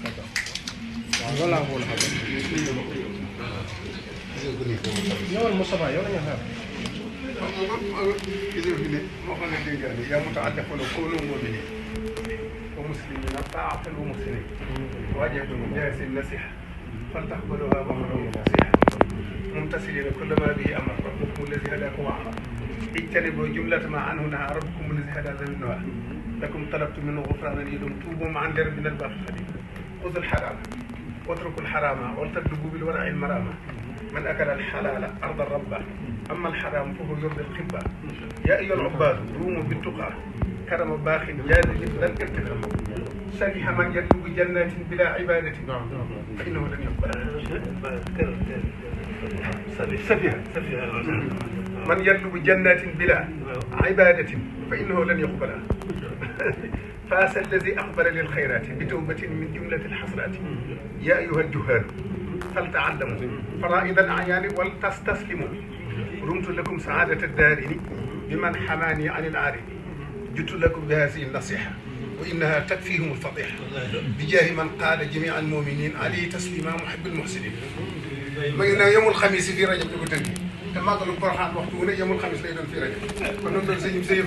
d'accord waaw loolu laa bëggoon a xam. ñëwal Moustapha yow la ñu xaar. moo xam ne dégg nga yaa muta'alliquna kunu mu'minin wa muslimina ta'atan wa muhsinin wajadu jaazi nasiha فلتقبلوها وقولوا نصيحة ممتثلين كل ما به أمر ربكم الذي هداكم وأمر اجتنبوا جملة ما عنه نهى ربكم الذي هداكم منها لكم طلبت منه غفرانا يدوم توبوا مع درب من الباب الخليل خذوا الحلال واتركوا الحرام ولتدلبوا بالورع المرامة من أكل الحلال أرضى الرب أما الحرام فهو يرضي الخبة يا أيها العباد روموا بالتقى كرم باخ جاذب لن ارتفع سفيها من يطلب جنات بلا عبادة فإنه لن يقبل سفيها من يطلب جنات بلا عبادة فإنه لن يقبل فاس الذي أقبل للخيرات بتوبة من جملة الحسرات يا أيها الجهال فلتعلموا فرائض الأعيان ولتستسلموا رمت لكم سعادة الدارين بمن حماني عن العارين جئت لكم بهذه النصيحة وإنها تكفيهم الفضيحة بجاه من قال جميع المؤمنين عليه تسليما محب المحسنين ما يوم الخميس في رجب نقول تنبيه كما قالوا القرآن وقته يوم الخميس لا يدون في رجب ونقول زي مسيف